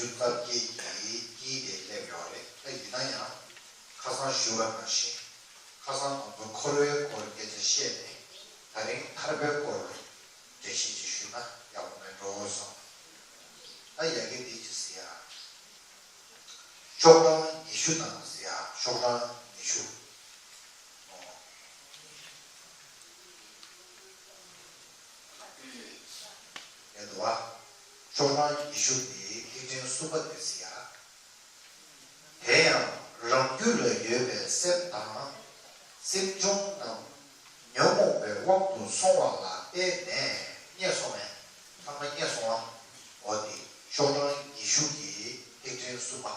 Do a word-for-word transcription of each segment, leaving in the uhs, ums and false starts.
ཞུ་ཙམ་སྐད་ཀྱི་དཀྱིལ་དེ་སླེབས་ཡོད་རེད། ད་ཡིན་ན་ཡང་ཁ་སང་ཞུ་བ་ནང་བཞིན་ཁ་སང་ང་ཚོ་འཁོར་བའི་སྐོར་སྐད་ཆ་བཤད་ནས། ད་རིང་ཐར་པའི་སྐོར་འགྲེལ་བཤད་ཅིག་ཞུས་ན་ཡག་པོ་མེད་འགྲོ་བསམ། ད་ཡ་གི་འདི་ཅི་ཟེར་ཡ། ཤོག་གྲངས་ཉི་ཤུ་དང་ཟེར་ཡ། ཤོག་གྲངས་ཉི་ཤུ། ཨོ། ཡ་དུ་བ། ཤོག་གྲངས་ཉི་ཤུ་འདི་ཐེག་ཆེན་གསུམ་པ་དེ་ཟེར་ཡ། དེ་ཡང་རང་རྒྱུད་ལ་ཡོད་པའི་སེམས་དང་སེམས་བྱུང་རྣམས་ཉོན་མོངས་པའི་དབང་དུ་སོང་བ་ལ་བརྟེན་ནས། རྙེད་སོང་ངས། ཚང་མ་རྙེད་སོང་ཨ། འོ་དེ་ཤོག་གྲངས་ཉི་ཤུ་གི་ཐེག་ཆེན་གསུམ་པ།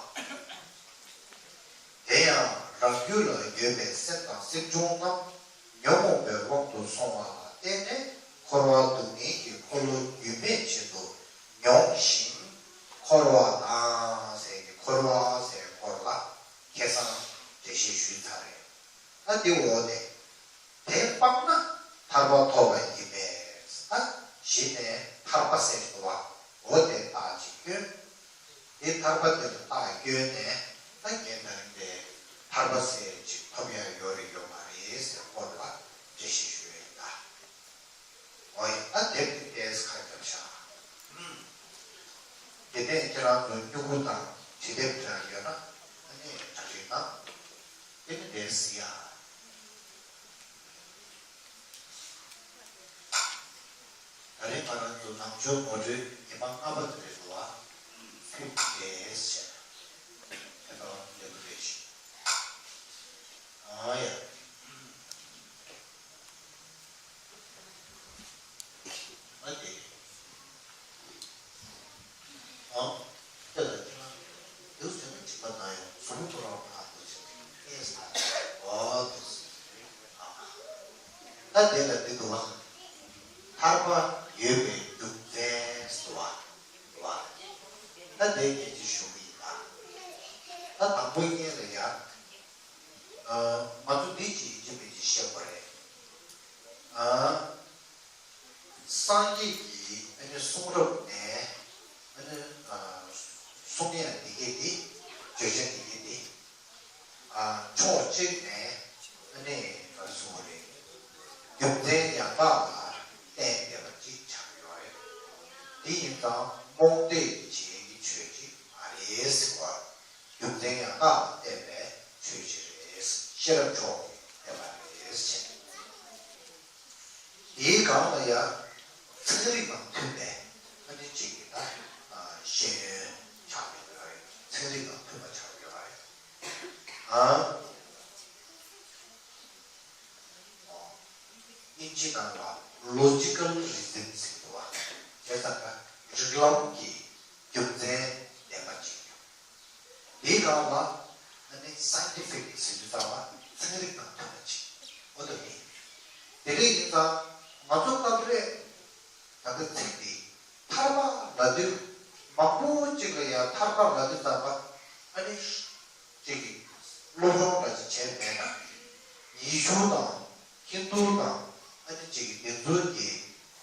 དེ་ཡང་རང་རྒྱུད་ལ་ཡོད་པའི་སེམས་དང་སེམས་བྱུང་རྣམས་ཉོན་མོངས་པའི་དབང་དུ་སོང་བ་ལ་བརྟེན་ནས་འཁོར་བ་སྡུག་བསྔལ་གྱི་འཁོར་ལོ་རྒྱུན་མེད་བཞིན་དུ་མྱོང་ཞིང་། འཁོར་བ་དང་ཟེར་གྱི་འཁོར་བ་ཟེར་སྐོར་ལ་ཁ་སང་འགྲེལ་བཤད་ཞུས་ཚར་རེད། ད་དེ་འོ་དེ། དེ་སྤངས་ན་ཐར་པ་ཐོབ་པ་ཡིན་པས། ད་གཞི་ནས་ཐར་པ་ཟེར་འདུག་བ། འོ་དེ་རྟགས་ཅིག་སྐྱོན། དེ་ཐར་པ་དེ་ལ་རྟགས་སྐྱོན་ནས་ད་ངས་ད་རིང་དེ་ཐར་པ་ཟེར་ཅིག་ཐོབ་ཡ་ཡོད་རེད་ཡོད་མ་རེད་ཟེར་སྐོར་ལ་འགྲེལ་བཤད་ཞུ་ཡ་ཡིན་ད། འོ་ཡ། ད་དེབ་དེ་ཏོག་ཙམ་ཁ་རྒྱབ་ཤག་དེ་ནས་ཁྱེད་རང་ཚོ་སྨྱུ་གུ་དང་བྲིས་དེབ་དེ་ཡོད་ན་ཨ་ནི་གྲ་སྒྲིག་གནང་། དེ་ནི་དེབ་ཟེར་ཡ། ད་རེས་ང་རང་ཚོ་ནང་ཆོས་ངོ་སྤྲོད་ཉི་མ་ལྔ་པ་དེ་རེད་འདུག་བ། ཕིབ་ཌེ་ཟེར། ཁྱེད་རང་ལེགས་པོ་རེད་ཤག་ཨ་ཡ། ཨ་དེ། ཨ། དེ་ལ་ཁྱེད་རང་། དེ་ཟེར་ན་གཅིག་པ་ན་ཡང་གཟུགས་པོ་ཐོ་རངས་ཕར་འགྲོ་བྱས་ཏེ་ཨེ་ས། ཨོ་དེ་ཟེར། ཨ། ད་དེ་ལ་འདི་འདུག་བ། ཐར་པ་ཡོད་པའི་རྒྱུ་མཚན་ཟེར་བ། འདུག་བ། ད་དེ་ངས་ཅིག་ཞུ་གི་ཡིན་ད། ད་དང་པོ་ངས་ལ་ཡ། ང་ཚོ་འདི་ཅིག་ཡིན་གཅིག་མིན་གཅིག་བཤད་དགོས་རེད། སངས་རྒྱས་ཀྱི་ཨ་ནི་གསུང་རབ་ནས་ཨ་ནི་གསུང་ཡ་འདི་གས་འདི་བརྗོད་བྱ་འདི་གས་འདི་ཕྱོགས་གཅིག་ནས་ཨ་ནི་ག་རེ་ཟེར་དགོས་རེད། རྒྱུ་མཚན་ཡང་དག་ལ་བརྟེན་བསྡད་པ་ཅིག་ཆགས་ཡོད་རེད། འདི་ཡིན་ཙང་རྨོངས་དད་ཀྱི་བྱེད་ཀྱི་ཆོས་ཅིག་མ་རེད་ཟེར་བ། རྒྱུ་མཚན་ཡང་དག་ལ་བརྟེན་པའི་ཆོས་ཅིག་རེད། ཤེས་རབ་མཆོག་གིས་བསྟན་པ་རེད་ཟེར། དེའི་སྒང་ལ་ཡང་ཚན་རིག་དང་མཐུན་པའི་ཨ་ནི་གཅིག་གི་ད་ཤེས་ཡོན་ཆགས་ཡོད་རེད། ཚན་རིག་དང་མཐུན་པ་ཆགས་ཡོད་རེད། ཨ། དབྱིན་ཇི་ནང་ལ་ལོ་ཇི་ཀལ་རི་ཛིན་ཟེར་འདུག་བ། བྱས་ཙང་ད་རིགས་ལམ་གྱི་རྒྱུ་མཚན་ལྡན་པ་ཅིག་ཡོད། དེའི་སྒང་ལ་ཨ་ནི་སའིན་ཊི་ཕིག་ཟེར་དུས་ཙམ་པ་ཚན་རིག་དང་མཐུན་པ་ཅིག་འོ་ད་ནི། དེ་འདྲ་ཡིན་ཙང་ང་ཚོ་སྐབས་རེ་ད་ལྟ་ཚིག་འདི་ཐར་པ་ལབ་དུས་མང་པོ་ཅིག་ལ་ཡང་ཐར་པ་ལབ་དུས་ཙམ་པ་ཨ་ནི་ཅིག་གི་སློབ་སྦྱོང་འདྲ་ཅིག་བྱས་མེད་ན། ཡེ་ཤུ་དང་ཧིན་དུ་དང་ཨ་ནི་ཅིག་གི་དེ་ཚོ་གི་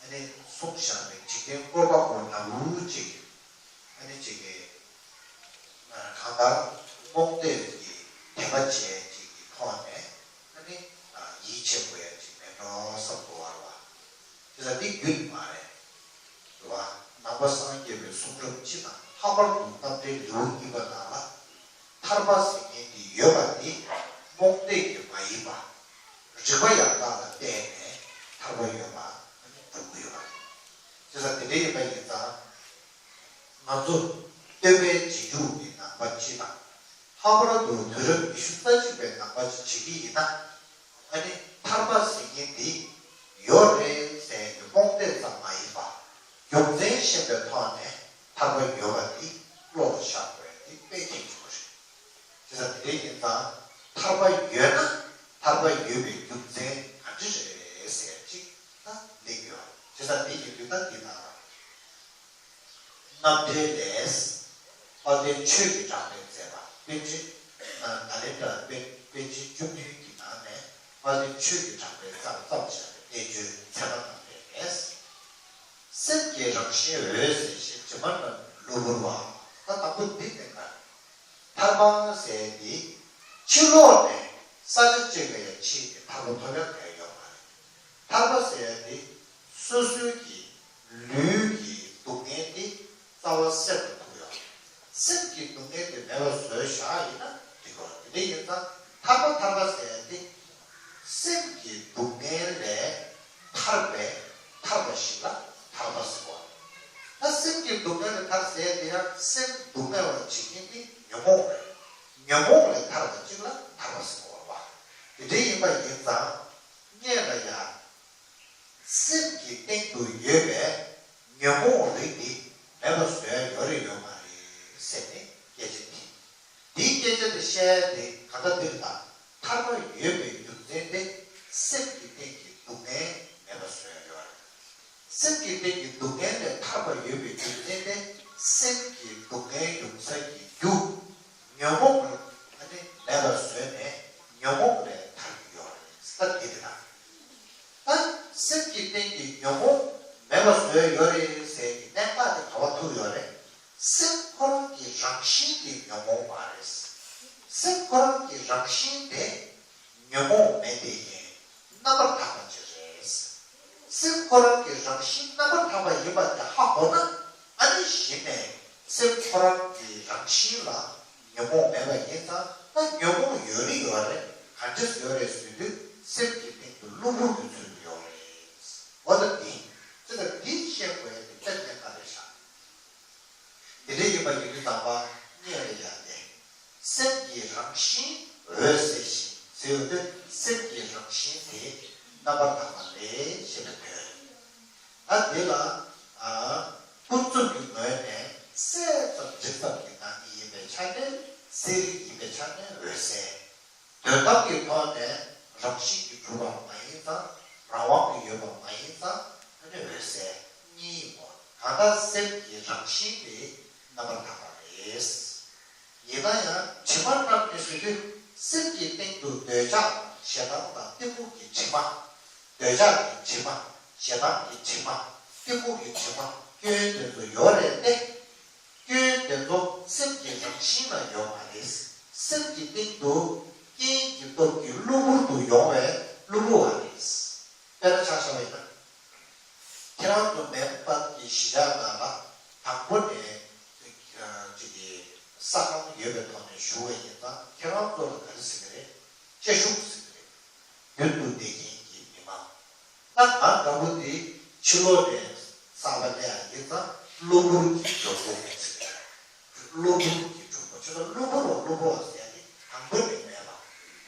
ཨ་ནི་གསུངས་བཞག་པའི་འཇིག་རྟེན་བཀོད་པ་པོ་འདྲ་བོ་ཅིག་ཨ་ནི་ཅིག་གི་གང་ལྟར་རྨོངས་དད་ཀྱི་དད་པ་བྱས་ཅིག་གི་ཐོག་ནས་ཨ་ནི་ཡིད་ཆེས་དགོས་ཡ་ཅིག་མེད་འགྲོ་བསམ་དགོས་པ་རེད་བ། དེ་ལ་འདི་རྒྱུན་མ་རེད། རེད་བ། ནང་པ་སངས་རྒྱས་པའི་གསུང་རབ་སྤྱི་དང་ལྷག་པར་དུ་རྣམ་འགྲེལ་ལེའུ་གཉིས་པ་ནང་ལ་ཐར་པ་ཟེར་མཁན་འདི་ཡོད་པ་འདི་རྨོངས་དད་ཀྱིས་མ་ཡིན་པ། རིགས་པ་ཡང་དག་ལ་བརྟེན་ནས་ཐར་པ་ཡོད་པ་ཨ་ནི་སྒྲུབ་ཀྱི་ཡོད་པ་རེད། བྱས་ཙང་དེ་འདྲ་ཡིན་པ་ཡིན་ཙང་། ང་ཚོ་སྟོན་པའི་རྗེས་འཇུག་གི་ནང་པ་སྤྱི་དང་། ལྷག་པར་དུ་དུས་རབས་ཉི་ཤུ་རྩ་གཅིག་པའི་ནང་པ་ཅིག་བྱེད་ཀྱི་ཡིན་ན། ཨ་ནི་ཐར་པ་ཟེར་མཁན་འདི་ཡོད་རེད་ཟེར་ནས་རྨོངས་དད་ཙམ་མ་ཡིན་པ། རྒྱུ་མཚན་ཤེས་པའི་ཐོག་ནས་ཐར་པ་ཡོད་པ་འདི་བློ་ལ་བཞག་དགོས་ཡ་འདི་དཔེ་གལ་ཆེན་པོ་རེད། དེ་ཙམ་དེ་འདྲ་ཡིན་ཙང་ཐར་པ་ཡོད་ན་ཐར་པ་ཡོད་པའི་རྒྱུ་མཚན་ག་འདྲ་རེད་ཟེར་ཅིག་ད་གླེང་ཡོད། དེ་ཙམ་དེ་ཡིན་དུས་ད་འདི་ལ། རྣམ་འགྲེལ་ལས། དཔལ་ལྡན་ཆོས་ཀྱི་གྲགས་པས་མཛད་པ། པཎ་ཆེན། ནཱ་ལེནྡྲ་པཎ་པཎ་ཆེན་བཅུ་བདུན་གྱི་ནང་ནས་དཔལ་ལྡན་ཆོས་ཀྱི་གྲགས་པས་བརྩམས་བརྩམས་བཞག་པའི་བསྟན་བཅོས་ཚད་མ་རྣམ་འགྲེལ་ལས། སེམས་ཀྱི་རང་བཞིན་འོད་ཟེར་ཞེས་བྱེ་མ་རྣམས་གློ་བུར་བ། ད་དང་པོ་འདི་ནས་ག་ཐར་པ་ཟེར་ཡ་འདི་ཕྱི་ལོགས་ནས་ས་ཆ་གཅིག་ལ་ཡང་ཕྱིན་ཏེ་ཐར་པ་ཐོབ་ཡ་གང་ཡང་ཡོད་མ་རེད། ཐར་པ་ཟེར་ཡ་འདི་སོ་སོའི་གི་ལུས་ཀྱི་སྡུག་བསྔལ་འདི་རྩ་བ་སེལ་དུ་ཐུག་ཡོད། སེམས་ཀྱི་སྡུག་བསྔལ་དེ་མེད་པ་བཟོས་བཞག་ཡིན་ན་འགྲིག་གོ། དེ་འདྲ་ཡིན་ཙང་ཐར་པ་ཐར་པ་ཟེར་ཡ་འདི་སེམས་ཀྱི་སྡུག་བསྔལ་ལས་ཐར་པའི་ཐར་པ་ཞིག་ལ་ཐར་པ་ཟེར་བ། ད་སེམས་ཀྱི་སྡུག་བསྔལ་ལས་ཐར་ཟེར་དེ་ཡང་སེམས་སྡུག་བསྔལ་བ་བྱེད་མཁན་དེ་ཉོན་མོངས་རེད། ཉོན་མོངས་ལས་ཐར་བ་གཅིག་ལ་ཐར་པ་ཟེར་བ། དེ་འདྲ་ཡིན་པ་ཡིན་ཙང་སྔོན་ལ་ཡང་སེམས་ཀྱི་སྟེང་དུ་ཡོད་པའི་ཉོན་མོངས་རིགས་འདི་མེད་པ་བཟོ་ཡ་ཡོད་རེད་ཡོད་མ་རེད་ཟེར་ནས་སྐད་ཆ་དྲིས། འདིའི་སྐད་ཆ་དེ་བཤད་ཡ་དེ་ག་ད་འདིར་དང་ཐར་པ་ཡོད་པའི་རྒྱུ་མཚན་དེ་སེམས་ཀྱི་སྟེང་གི་སྡུག་བསྔལ་མེད་པ་བཟོ་ཡ་ཡོད་རེད། སེམས་ཀྱི་སྟེང་གི་སྡུག་བསྔལ་ལས་ཐར་པ་ཡོད་པའི་རྒྱུ་མཚན་དེ་སེམས་ཀྱི་སྡུག་བསྔལ་ཡོང་ས་ཀྱི་རྒྱུ་ཉོན་མོངས་ལ་ཨ་ནི་མེད་པ་བཟོས་ནས་ཉོན་མོངས་ལས་ཐར་གྱི་ཡོད་རེད། ད་འདི་དེ་དང་། ད་སེམས་ཀྱི་སྟེང་གི་ཉོན་མོངས་མེད་པ་བཟོས་ཡོད་རེད་ཟེར་གྱི་གནད་འགག་དེ་ག་པར་ཐུག་ཡོད་རེད། སེམས་ཁོ་རང་གི་རང་བཞིན་གྱི་ཉོན་མོངས་མ་རེད། སེམས་ཁོ་རང་གི་རང་བཞིན་དེ་ཉོན་མོངས་མེད་དེ་ཡིན། རྣམ་པར་དག་པ་ཅིག་རེད། སེམས་ཁོ་རང་གི་རང་བཞིན་རྣམ་པར་དག་པ་ཡིན་པ་དེ་ཧ་གོ་ན་ཨ་ནི་གཞི་ནས་སེམས་ཁོ་རང་གི་རང་བཞིན་ལ་ཉོན་མོངས་མེད་པ་ཡིན་ཙང་ད་ཉོན་མོངས་ཡོད་རེད་ཡོད་རེད། ག་འདྲས་ཡོད་རེད་ཟེར་དུས་སེམས་ཀྱི་སྟེང་དུ་གློ་བུར་གྱི་ཚུལ་དུ་ཡོད་རེད། འོ་ད་འདི་ཅི་ལྟར་འདི་ཤེས་དགོས་ཡ་དེ་དཔེ་གནད་འགག་རེད་ཤག་དེ་འདྲ་ཡིན་པ་ཡིན་དུས་ཙམ་པ་སྔོན་ལ་ཡང་ནས་སེམས་ཀྱི་རང་བཞིན་འོད་གསལ་ཞིང་ཟེར་ཡོང་དུས་སེམས་ཀྱི་རང་བཞིན་དེ་རྣམ་པར་དག་པ་རེད་ཞེས་པའི་དོན། ད་འདི་ལ་ཨ་ཀུན་རྫོབ་ཀྱི་ངོས་ནས་གསལ་ཙམ་འབྲིང་ཙམ་གྱི་ནང་ནས་ཡིན་པའི་ཆ་ནས་གསལ་རིག་ཡིན་པའི་ཆ་ནས་འོད་གསལ། དོན་དམ་གྱི་ཐོག་ནས་རང་བཞིན་གྱིས་གྲུབ་པ་མ་ཡིན་ཙང་རང་དབང་གིས་ཡོད་པ་མ་ཡིན་ཙང་ཨ་ནི་འོད་གསལ་གཉིས་ཡིན་པ། གང་ལྟར་སེམས་ཀྱི་རང་བཞིན་དེ་རྣམ་པར་དག་པ་རེད། ཡིན་ན་ཡང་དྲི་མ་རྣམས་ནི་ཟེར་དུས་སེམས་ཀྱི་སྟེང་དུ་འདོད་ཆགས་ཞེ་སྡང་དང་གཏི་མུག་གི་དྲི་མ། འདོད་ཆགས་ཀྱི་དྲི་མ། ཞེ་སྡང་གི་དྲི་མ། གཏི་མུག་གི་དྲི་མ་སྐྱོན་དེ་ཚོ་ཡོད་རེད་དེ། སྐྱོན་དེ་ཚོ་སེམས་ཀྱི་རང་བཞིན་ལ་ཡོད་མ་རེད། སེམས་ཀྱི་སྟེང་དུ་རྐྱེན་གྱི་སྟོབས་ཀྱིས་གློ་བུར་དུ་ཡོང་བའི་གློ་བུར་བ་རེད། དཔེར་ན་ཆ་བཞག་པ་ཡིན་ན། ཁྱེད་རང་ཚོ་མེ་འབར་གྱི་གཞིས་ཆགས་ནང་ལ་དང་པོ་ནས་ཅིག་གི་ས་ཁང་ཡོད་པའི་ཐོག་ནས་ཞུ་བ་ཡིན་ཙང་ཁྱེད་རང་ཚོ་ལ་ག་རེ་ཟེར་གྱི་རེད། སྐྱ་ཤུག་ཟེར་གྱི་རེད། རྒྱུན་དུ་བསྡད་མཁན་གྱི་མི་མང་། ད་ང་འདྲ་པོ་འདི་ཕྱི་ལོགས་ནས་གསར་པ་སླེབས་ཡ་ཡིན་ཙང་གློ་བུར་གྱི་འབྱུང་ཁུངས་ཟེར་གྱི་རེད། གློ་བུར་གྱི་འབྱུང་ཁུངས་ཆེ་ས་གློ་བུར་བ་གློ་བུར་བ་ཟེར་ཡ་དེ་དང་པོ་ནས་མེད་པ།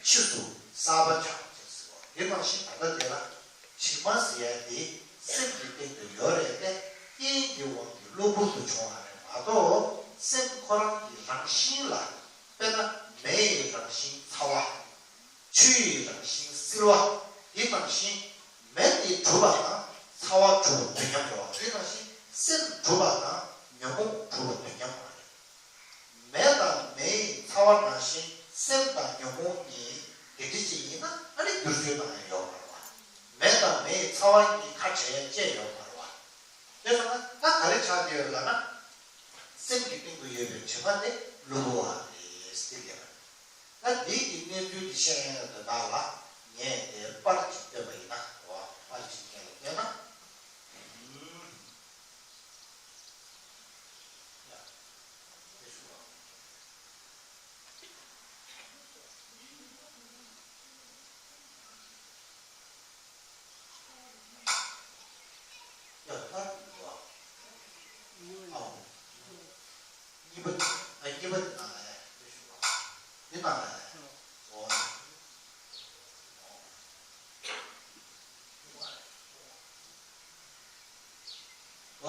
ཕྱིས་སུ་གསར་པ་ཆགས་པ་ཅིག་ཟེར་བ་དེ་ནང་བཞིན་ད་ལྟ་དེ་ལ། དྲི་མ་ཟེར་ཡ་དེ་སེམས་ཀྱི་སྟེང་དུ་ཡོད་རེད་དེ་རྐྱེན་གྱི་དབང་གིས་གློ་བུར་དུ་བྱུང་བ་རེད་མ་གཏོགས་སེམས་ཁོ་རང་གི་རང་བཞིན་ལ། དཔེར་ན་མེ་ཡི་རང་བཞིན་ཚ་བ། ཆུ་ཡི་རང་བཞིན་བསིལ་བ། དེ་ནང་བཞིན་མེ་དེ་གྲུབ་པ་དང་ཚ་བ་གྲུབ་པ་དུས་མཉམ་རེད་བ། དེ་ནང་བཞིན་སེམས་གྲུབ་པ་དང་ཉོན་མོངས་གྲུབ་པ་དུས་མཉམ་མ་རེད། མེ་དང་མེ་ཡི་ཚ་བ་ནང་བཞིན་སེམས་དང་ཉོན་མོངས་གཉིས་དེ་འདྲ་ཅིག་ཡིན་ན་ཨ་ནི་བསྒྱུར་བཅོས་གནང་ཡ་ཡོད་མ་རེད་བ། མེ་དང་མེ་ཡི་ཚ་བ་གཉིས་ཁ་བྲལ་ཡ་བཅས་ཡོད་མ་རེད་བ། དེ་ཙང་ན་ད་ག་རེ་ཆགས་བསྡད་ཡོད་ལབ་ན། སེམས་ཀྱི་སྟེང་དུ་ཡོད་པའི་དྲི་མ་དེ་གློ་བུར་བ་རེད་ཟེར་ལབ་པ། ད་འདི་གི་གནས་ཚུལ་འདི་བཤད་ཡ་དེ་དག་ལ་ངས་དེ་པར་ཅིག་བཏོན་པ་ཡིན་ན་འོ་པར་ཅིག་ངས་ལ་བཏོན་ན། ཨུམ། ཡ། དེ་ཞུ་བ། ཡ་ད་འདུག་ཨ། ཨའོ། གཉིས་པ་ཨ་གཉིས་པ་འདི་ནང་ལ་ཡ་ཞུ་བ། འདི་ནང་ལ་ཡ། འོ། འོ།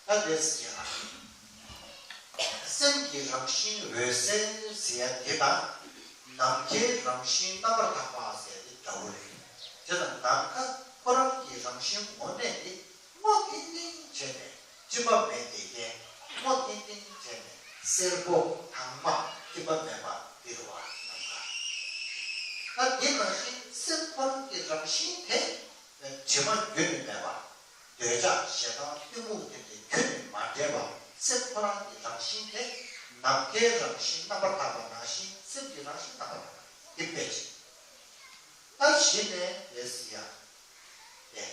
ད་དེ་ཟེར་ཡ། སེམས་ཀྱི་རང་བཞིན་འོད་གསལ་ཟེར་ཡ་དེ་དང་། ནམ་མཁའི་རང་བཞིན་རྣམ་པར་དག་པ་ཟེར་ཡ་དེ་འདྲ་བོ་རེད། དེ་ལ་ནམ་མཁའ་ཁོ་རང་གི་རང་བཞིན་ངོ་གནས་དེ་སྔོ་ཐིང་ཐིང་བྱས་ནས་སྐྱེ་བ་མེད་དེ་ཀའི་སྔོ་ཐིང་ཐིང་བྱས་ནས་སེར་པོ་དྭངས་མ་སྐྱེ་བ་མེད་པ་དེ་རེད་བ་ནམ་མཁའ། ད་དེ་ནང་བཞིན་སེམས་ཁོ་རང་གི་རང་བཞིན་དེ། དྲི་མ་རྒྱུན་ནས་མེད་པ། འདོད་ཆགས་ཞེ་སྡང་གཏི་མུག་དེ་འདྲའི་རྒྱུན་ནས་མ་འདྲེས་པ། སེམས་ཁོ་རང་གི་རང་བཞིན་དེ་ནམ་མཁའི་རང་བཞིན་རྣམ་པར་དག་པ་ནང་བཞིན་སེམས་ཀྱི་རང་བཞིན་རྣམ་པར་དག་པ་དེ་དཔེ་ཅིག་ད་གཞི་ནས་དེ་སི་ཡ་དེ་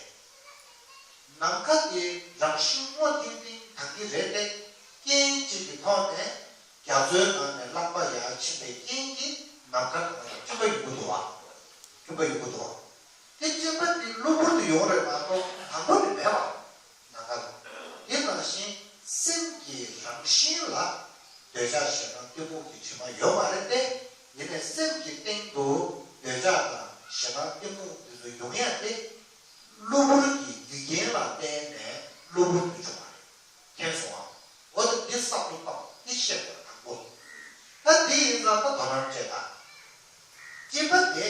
ནམ་མཁའ་དེ་རང་བཞིན་སྔོ་ཐིང་ཐིང་དང་གི་རེད་དེ། རྐྱེན་གཅིག་གི་ཐོག་ནས་རྒྱ་མཚོའི་ནང་ནས་རླངས་པ་ཡར་ཕྱིན་པའི་རྐྱེན་གྱིས་ནམ་མཁའ་ནང་ལ་སྐྱིན་པ་ཡོང་གི་འདུག་བ། སྐྱིན་པ་ཡོང་གི་འདུག་བ། དེ་སྐྱིན་པ་དེ་གློ་བུར་དུ་ཡོང་རེད་མ་གཏོགས་དང་པོ་ནས་མེད་པ། ནམ་མཁའ་ལ། དེ་ནང་བཞིན་སེམས་ཀྱི་རང་བཞིན་ལ་འདོད་ཆགས་ཞེ་སྡང་གཏི་མུག་གི་དྲི་མ་ཡོད་མ་རེད་དེ། ཡིན་ནའི་སེམས་ཀྱི་སྟེང་དུ་འདོད་ཆགས་དང་ཞེ་སྡང་གཏི་མུག་དེ་ཚོ་ཡོང་ཡ་དེ། གློ་བུར་གྱི་རྒྱུ་རྐྱེན་ལ་བརྟེན་ནས་གློ་བུར་དུ་བྱུང་བ་རེད། མཁྱེན་སོང་ཨ། འོ་ད་འདི་བསམ་བློ་བཏང་འདི་བཤད་པ་དང་པོ། ད་འདི་ཡིན་ཙང་ད་དོ་སྣང་བྱེད་ད། སྐྱིན་པ་དེ་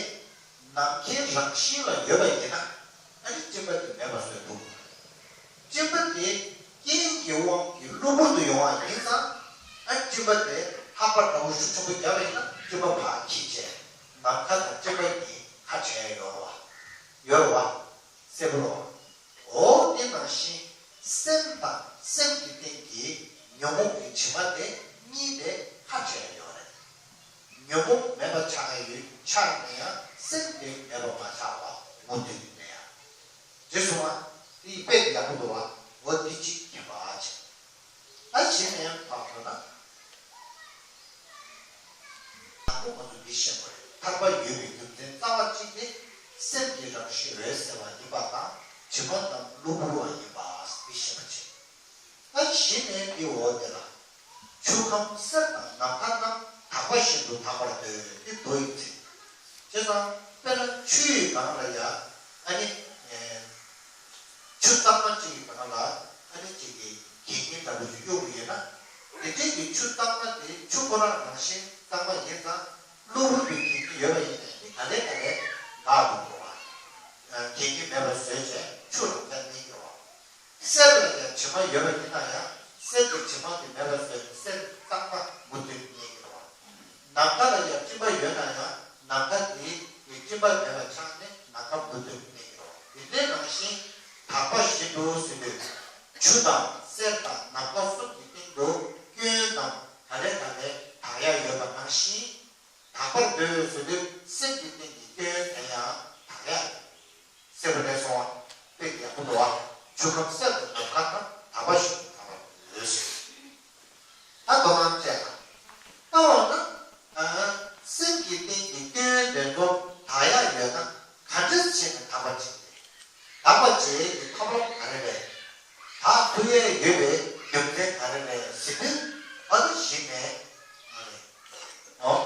ནམ་མཁའི་རང་བཞིན་ལ་ཡོད་པ་ཡིན་ན་ཨ་ནི་སྐྱིན་པ་དེ་མེད་པ་བཟོས་འདུག་སྐྱིན་པ་དེ་རྐྱེན་གྱི་དབང་གིས་གློ་བུར་དུ་ཡོང་བ་ཡིན་ཙང་ཨ་སྐྱིན་པ་དེ་ལྷགས་པ་འདྲ་བོ་ཤུགས་ཆེན་པོ་བརྒྱབ་པ་ཡིན་ན་སྐྱིན་པ་ཕར་འཁྱེར་བྱས་ནམ་མཁའ་དང་སྐྱིན་པ་གཉིས་ཁ་བྲལ་ཡོད་རེད་བ། ཡོད་རེད་བ། གསལ་པོ་རེད་བ། འོ་དེ་ནང་བཞིན་སེམས་དང་སེམས་ཀྱི་སྟེང་གི་ཉོན་མོངས་ཀྱི་དྲི་མ་དེ་གཉིས་དེ་ཁ་བྲལ་ཡོད་རེད། ཉོན་མོངས་མེད་པ་ཆགས་ཡོད་ཆགས་ན་ཡང་སེམས་དེ་མེད་པ་མ་ཆགས་པ་མུ་མཐུད་ནས་ཡང་། དེ་སོང་བ་དེ་དཔེ་ཡག་པོ་འདུག་བ། འོ་དེ་གཅིག་མཁྱེན་པ་བྱས། ད་གཞི་ནས་ཕར་འགྲོ་ན། དང་པོ་ང་ཚོ་འདི་ཤེས་དགོས་རེད། ཐར་པ་ཡོད་པའི་རྒྱུ་མཚན་རྩ་བ་གཅིག་དེ་སེམས་ཀྱི་རང་བཞིན་འོད་གསལ་བ་ཡིན་པ་དང་དྲི་མ་རྣམས་གློ་བུར་བ་ཡིན་པ་འདི་ཤེས་པ་བྱེད། ད་གཞི་ནས་འདི་འོ་དེ་ལ་ཆུ་ཁམས་གསེར་དང་ནམ་མཁའ་རྣམས་དག་པ་བཞིན་དུ་དག་པར་འདོད་འདི་མདོ་ཡི་ཚིག་བྱས་ཙང་དཔེར་ན་ཆུ་ཡི་སྒང་ལ་ཡ་ཨ་ནི། ཆུ་གཙང་མ་གཅིག་གི་ནང་ལ་ཨ་ནི་གཅིག་གིས་གད་སྙིགས་འདྲ་པོ་ཞིག་གཡུག་གི་ཡོད་ན། དེ་འདྲའི་གི་ཆུ་གཙང་མ་དེ་ཆུ་ཁོ་རང་རང་བཞིན་གཙང་མ་ཡིན་ཙང་གློ་བུར་དུ་གད་སྙིགས་ཡོད་པ་ཡིན་ནའི་དེ་ག་ལེ་ག་ལེ་འགག་འགྲོ་འགྲོ་བ། གད་སྙིགས་མེད་པ་བཟོས་བྱས་ཆུ་རང་ཆ་གནས་ཀྱི་རེད་བ། གསེར་ལ་ཡང་དྲི་མ་ཡོད་པ་ཡིན་ན་ཡང་གསེར་གྱི་དྲི་མ་དེ་མེད་པ་བཟོས་ནས་གསེར་གཙང་མ་མུ་མཐུད་གནས་ཀྱི་རེད་བ། ནམ་མཁའ་ལ་ཡང་སྤྲིན་པ་ཡོད་ན་ཡང་ནམ་མཁའ་དེའི་སྤྲིན་པ་མེད་པ་ཆགས་ནས་ནམ་མཁའ་མུ་མཐུད་གནས་ཀྱི་རེད་བ། དེ་འདྲའི་རང་བཞིན་དག་པ་བཞིན་དུ་ཟེར་དུས་ཆུ་དང་གསེར་དང་ནམ་མཁའ་གསུམ་གྱི་སྟེང་དུ་སྐྱོན་རྣམས་ག་ལེ་ག་ལེ་དག་ཡ་ཡོད་པ་ནང་བཞིན། དག་པར་འདོད་ཟེར་དུས་སེམས་ཀྱི་སྟེང་གི་སྐྱོན་དེ་ཡང་དག་ཡ་ཡོད། གསལ་པོ་རེད་སོང་བ། དཔེ་ཡག་པོ་འདུག་བ། ཆུ་ཁམས་གསེར་དང་ནམ་མཁའ་རྣམས་དག་པ་བཞིན་དུ་དག་པར་འདོད་ཟེར། ད་དོ་སྣང་བྱས་ན། ལྟ་བ་ན། སེམས་ཀྱི་སྟེང་གི་སྐྱོན་དེ་ཚོ་དག་ཡ་ཡོད་ན་ག་འདྲས་བྱས་ནས་དག་པར་བྱེད་དགོས། དག་པ་བྱེད་ཀྱི་ཐབས་ལམ་ག་རེ་རེད། དག་ཐུབ་ཡས་ཡོད་པའི་རྒྱུ་མཚན་ག་རེ་རེད་ཟེར་དུས་ཨ་ནི་གཞི་ནས་ཨ་ནི་ཨོ།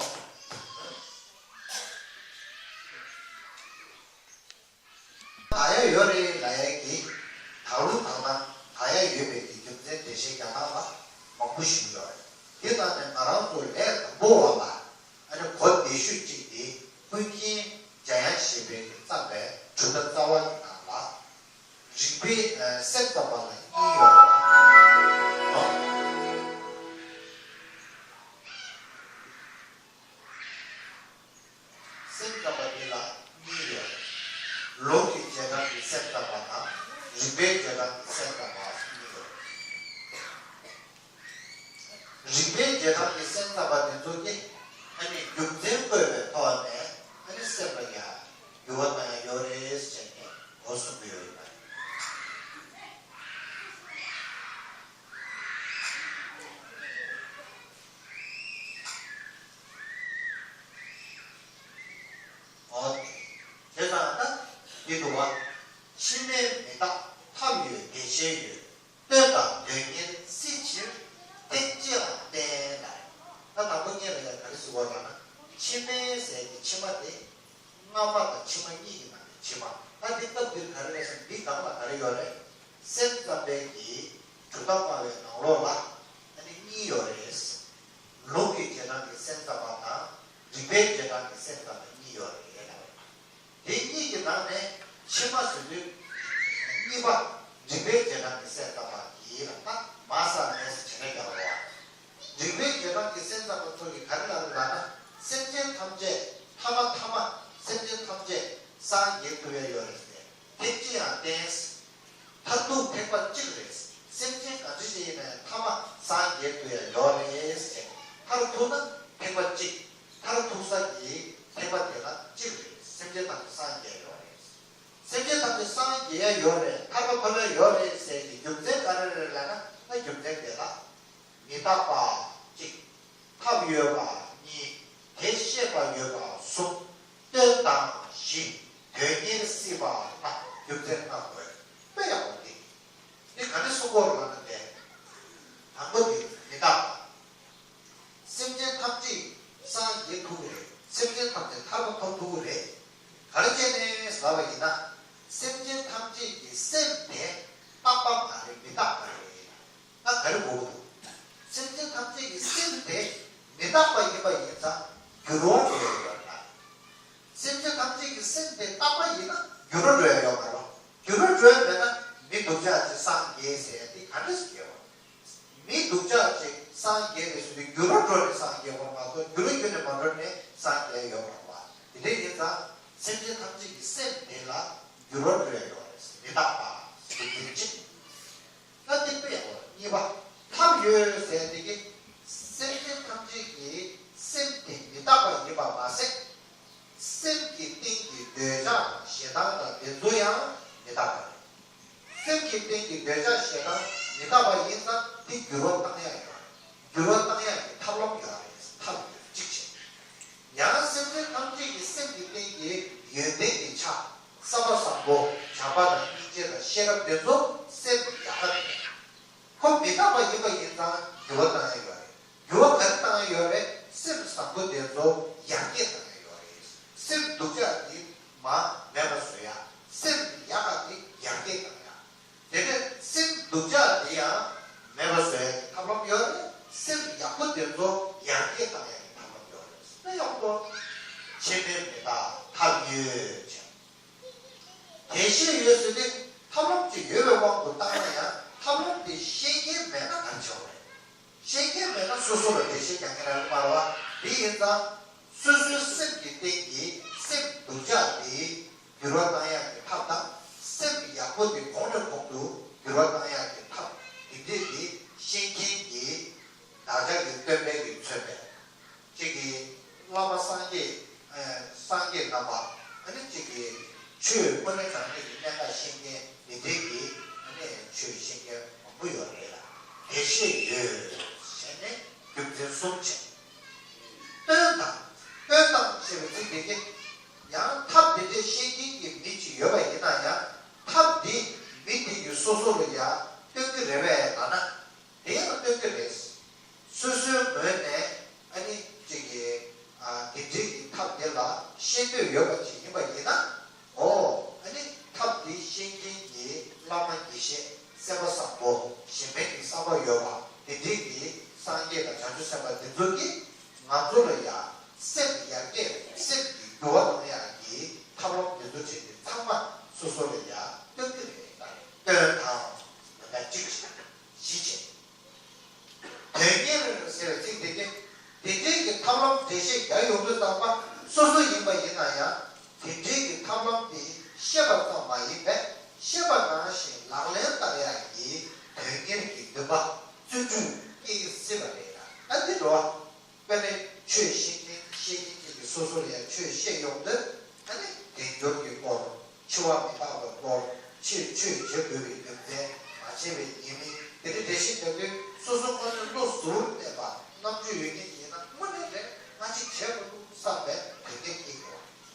དག་ཡ་ཡོད་རེད་ལབ་ཡས་ཀྱི་དག་ལུགས་དག་སྣང་དག་ཡ་ཡོད་པའི་གི་རྒྱུ་མཚན་འགྲེལ་བཤད་རྒྱག་སྟངས་ལ་མང་པོ་ཞིག་ཡོད་རེད། དེ་ལྟར་ནས་ང་རང་ཚོ་ལས་དང་པོ་བ་ལ་ཨ་ནི་གོ་བདེ་ཤོས་གཅིག་དེ་ཀུན་མཁྱེན་འཇམ་དབྱངས་བཞད་པས་བརྩམས་པའི་གྲུབ་མཐའ་རྩ་བ་གི་ནང་ལ་རིགས་པའི་སེམས་ཙམ་པ་ལ་གཉིས་ཡོད་རེད་བ། སེམས་ཙམ་པ་དེ་ལ་གཉིས་ཡོད། ལུང་གི་རྗེས་འབྲང་གི་སེམས་ཙམ་པ་དང་རིགས་པའི་རྗེས་འབྲང་གི་སེམས་ཙམ་པ་གཉིས་ཡོད། རིགས་པའི་རྗེས་འབྲང་གི་སེམས་ཙམ་པ་དེ་ཚོ་ནི་ཨ་ནི་རྒྱུ་མཚན་བཀོད་པའི་ཐོག་ནས་ཨ་ནི་སེམས་ལ་ཡང་འགྱུར་བ་བཏང་ཡ་ཡོད་རེད་ཟེར་ནས་འོ་གསུང་གི་ཡོད་རེད། འོ། དེ་ལྟར་ན་འདི་འདུག་བ། ཕྱི་མའི་མི་རྟག་ཐབས་ཡོད་བདེ་ཆེན་ཡོད། སྟོན་དང་དོན་གཉེར་སྲིད་ཕྱིར་ཐེག་ཅེས་ལ་བརྟེན་ལ། ད་དང་པོ་ཉིད་ལ་ཡང་ག་རེ་ཟེར་བ་ལབ་ན། རྒྱས་ཐུབ་ཡ་ཡོད་རེད་ཟེར། མཐར་ཐུག་ན་ཐེག་པ་གཅིག་མཐར་ཐུག་ས་ཀྱི་ཐེག་པ་དེ་ལ་གཅིག་རེད། སེམས་ཅན་ཐམས་ཅད་སངས་རྒྱས་ཡོད་རེད། སེམས་ཅན་ཐམས་ཅད་སངས་རྒྱས་ཡ་ཡོད་རེད། ཐར་པ་ཐོབ་ཡ་ཡོད་རེད་ཟེར་གྱི་རྒྱུ་མཚན་ག་རེ་རེད་ལབ་ན། ཨ་རྒྱུ་མཚན་དེ་ལ་མི་རྟག་པ་གཅིག་ཐབས་ཡོད་པ་གཉིས། དེ་ཤེས་པ་ཡོད་པ་གསུམ། སྟོན་དང་བཞི། དོན་གཉེར་སྲིད་པ་ལྔ། རྒྱུ་མཚན་ལྔ་དགོས། དཔེ་ཡག་པོ་འདི། འདི་ག་ནས་གསུང་གི་ཡོད་རེད་ལབ་ན། དེ་དང་པོ་འདི་མི་རྟག་པ། སེམས་ཅན་ཐམས་ཅད་སངས་རྒྱས་ཐུབ་ཀྱི་རེད། སེམས་ཅན་ཐམས་ཅད་ཐར་པ་ཐོབ་ཐུབ་ཀྱི་རེད། ག་རེ་བྱས་ནས་ལབ་པ་ཡིན་ན། སེམས་ཅན་ཐམས་ཅད་ཀྱི་སེམས་དེ་རྟག་པ་མ་རེད། མི་རྟག་པ་རེད། ད་ག་རེ་གོ་གི་འདུག་སེམས་ཅན་ཐམས་ཅད་ཀྱི་སེམས་དེ་མི་རྟག་པ་ཡིན་པ་ཡིན་ཙང་འགྱུར་བ་འགྲོ་ཡ་ཡོད་པ། སེམས་ཅན་ཐམས་ཅད་ཀྱི་སེམས་དེ་རྟག་པ་ཡིན་ན་འགྱུར་བ་འགྲོ་ཡ་ཡོད་མ་རེད། འགྱུར་བ་འགྲོ་ཡ་མེད་ན་མི་སྡུག་ཅག་ཅིག་སངས་རྒྱས་ཟེར་ཡ་དེ་ག་འདྲ་ཞིག་ཡོད། མི་སྡུག་ཅག་ཅིག་སངས་རྒྱས་པའི་ཚུལ་དུ་འགྱུར་བ་འགྲོ་ནས་སངས་རྒྱས་པ་མ་གཏོགས། འགྱུར་བ་ཁྱོན་ནས་མ་འགྲོ་ནས་སངས་རྒྱས་ཡོད་མ་རེད་པ། དེ་འདྲ་ཡིན་ཙང་སེམས་ཅན་ཐམས་ཅད་ཀྱི་སེམས་དེ་ལ་འགྱུར་བ་འགྲོ་ཡ་ཡོད་རེད། མི་རྟག་པ་ཟེར་དེ་གཅིག་ད་དེ་དཔེ་ཡག་པོ། གཉིས་པ། ཐབས་ཡོད་ཟེར་དེ་གི་སེམས་ཅན་ཐམས་ཅད་ཀྱི་སེམས་དེ་མི་རྟག་པ་ཡིན་པ་མ་ཟད། སེམས་ཀྱི་སྟེང་གི་འདོད་ཆགས་དང་ཞེ་སྡང་དང་དེ་ཚོ་ཡང་མི་རྟག་པ་རེད། སེམས་ཀྱི་སྟེང་གི་འདོད་ཆགས་ཞེ་སྡང་མི་རྟག་པ་ཡིན་ཙང་དེ་འགྱུར་བ་བཏང་ཡ་ཡོད་རེད། འགྱུར་བ་བཏང་ཡ་གི་ཐབས་ལམ་ཡོད་རེད། ཐབས་ཡོད་གཅིག་བྱས། ཡང་སེམས་ཅན་ཐམས་ཅད་ཀྱི་སེམས་ཀྱི་སྟེང་གི་ཡོན་ཏན་གྱི་ཆ། བསམ་པ་བཟང་པོ། བྱམས་པ་དང་སྙིང་རྗེ་དང་ཤེས་རབ་དེ་ཚོ་སེམས་ཡག་པ་རེད། ཁོ་མི་རྟག་པ་ཡིན་པ་ཡིན་ཙང་འགྱུར་བ་བཏང་ཡ་ཡོད་རེད། འགྱུར་བ་ག་རེ་བཏང་ཡ་ཡོད་རེད། སེམས་བཟང་པོ་དེ་ཚོ་ཡར་རྒྱས་བཏང་ཡ་ཡོད་རེད། སེམས་སྡུག་ཅག་དེ་མར་མེད་པ་བཟོ་ཡ། སེམས་ཡག་ག་དེ་ཡར་རྒྱས་བཏང་ཡ། དེ་ནས་སེམས་སྡུག་ཅག་དེ་ཡང་མེད་པ་བཟོ་ཡ་གི་ཐབས་ལམ་ཡོད་རེད། སེམས་ཡག་པོ་དེ་ཚོ་ཡར་རྒྱས་བཏང་ཡ་གི་ཐབས་ལམ་ཡོད་རེད། ད་ཡག་པོ། ཕྱི་མའི་མི་རྟག་ཐབས་ཡོད་ཅེས། དེ་ཤེས་ཡོད་ཟེར་ནས་ཐབས་ལམ་ཅིག་ཡོད་པའི་དབང་དུ་བཏང་ན་ཡང་ཐབས་ལམ་དེ་ཤེས་མཁན་མེད་ན་ག་རེ་བྱེད་དགོས་རེད། ཤེས་མཁན་མེད་ན་སོ་སོ་ལ་འགྲེལ་བཤད་རྒྱག་མཁན་རང་མ་རེད་པ། དེ་ཡིན་ཙང་སོ་སོའི་སེམས་ཀྱི་སྟེང་གི་སེམས་སྡུག་ཅག་དེ་འགྱུར་བ་བཏང་ཡག་གི་ཐབས་དང་། སེམས་ཡག་པོ་དེ་གོང་ནས་གོང་དུ་འགྱུར་བ་བཏང་ཡག་གི་ཐབས། དེ་འདྲས་དེ་ཤེས་མཁན་གྱི་བདག་ཅག་གི་སྟོན་པའི་གི་མཚོན་པས། གཅིག་གིས་བླ་མ་སངས་རྒྱས། ཨ། སངས་རྒྱས་རྣམ་པ། ཨ་ནི་གཅིག་གིས་ཆོས་དངོས་གནས་དྲང་གནས་ཀྱི་གནད་འགག་ཤེས་མཁན་དེ་འདྲའི་གི། ཨ་ནི་ཆོས་ཤེས་མཁན་མང་པོ་ཡོད་རེད་ལ། དེ་ཤེས་ཡོད་བྱས་ནས་རྒྱུ་མཚན་གསུམ་བྱས། སྟོན་དང་། སྟོན་དང་ཞེས་པའི་ཚིག་དེ་གིས་ཡང་ཐབས་དེ་འདྲའི་ཤེས་མཁན་གྱི་མི་ཅིག་ཡོད་པ་ཡིན་ན་ཡང་། ཐབས་འདི་མི་དེ་ཡིས་སོ་སོ་ལ་ཡང་སྟོན་གྱི་རེད་པས་ལབ་ན། དེ་ཡང་སྟོན་གྱི་རེད། སོ་སོའི་ངོས་ནས་ཨ་ནི་གཅིག་གིས། ཨ། དེ་འདྲའི་གི་ཐབས་དེ་ལ་ཤེས་འདོད་ཡོད་པ་ཅིག་ཡིན་པ་ཡིན་ན། འོ། ཨ་ནི་ཐབས་དེ་ཤེས་མཁན་གྱི་བླ་མ་དགེ་བཤེས་སེམས་པ་བཟང་པོ་གཞན་ཕན་གྱི་བསམ་པ་ཡོད་པ་དེ་འདྲའི་གི་སངས་རྒྱས་དང་བྱང་ཆུབ་སེམས་དཔའ་དེ་ཚོ་གིས་ང་ཚོ་ལ་ཡང་སེམས་ཡར་རྒྱས་སེམས་ཀྱི་འགྱུར་བ་གཏོང་ཡག་གི་ཐབས་ལམ་དེ་ཚོ་བྱས་ཏེ་ཚང་མ་སོ་སོ་ལ་ཡང་སྟོན་གྱི་རེད། སྟོན་དང་། ད་གཅིག་བྱས། བཞི་བྱས། དོན་གཉེར་ཟེར་བའི་ཚིག་དེ་གིས་དེ་འདྲའི་གི་ཐབས་ལམ་འགྲེལ་བཤད་རྒྱག་ཡོང་དུས་ཙམ་པ་སོ་སོ་ཡིན་པ་ཡིན་ན་ཡང་དེ་འདྲའི་གི་ཐབས་ལམ་དེ་ཤེས་པ་ཙམ་མ་ཡིན་པས། ཤེས་པ་ནང་བཞིན་ལག་ལེན་བསྟར་ཡག་གི་དོན་གཉེར་གྱི་འདུན་པ་བརྩོན་འགྲུས་སྐྱེ་སྲིད་པ་རེད་ལ། ཨ། འདི་འགྲོ་བ། དཔེར་ན་ཆོས་ཤེས་མཁན་ཤེས་མཁན་གཅིག་གིས་སོ་སོ་ལ་ཡང་ཆོས་བཤད་ཡོང་དུས། ཨ་ནི་དལ་འབྱོར་གྱི་སྐོར། འཆི་བ་མི་རྟག་པའི་སྐོར། ཆོས་ཆོས་བྱེད་དགོས་པའི་རྒྱུ་མཚན། མ་བྱས་པའི་ཉེས་དམིགས། དེ་འདྲ་འགྲེལ་བཤད་བྱ་དུས་སོ་སོ་དངོས་གནས་བློ་གཟུ་བོར་གནས་པ་རྣམ་དཔྱོད་ཡོད་མཁན་ཡིན་ན་དངོས་གནས་རེད། ང་གཅིག་བྱས་པ་འདུག་བསམ་པའི་དོན་གཉེར་སྐྱེ་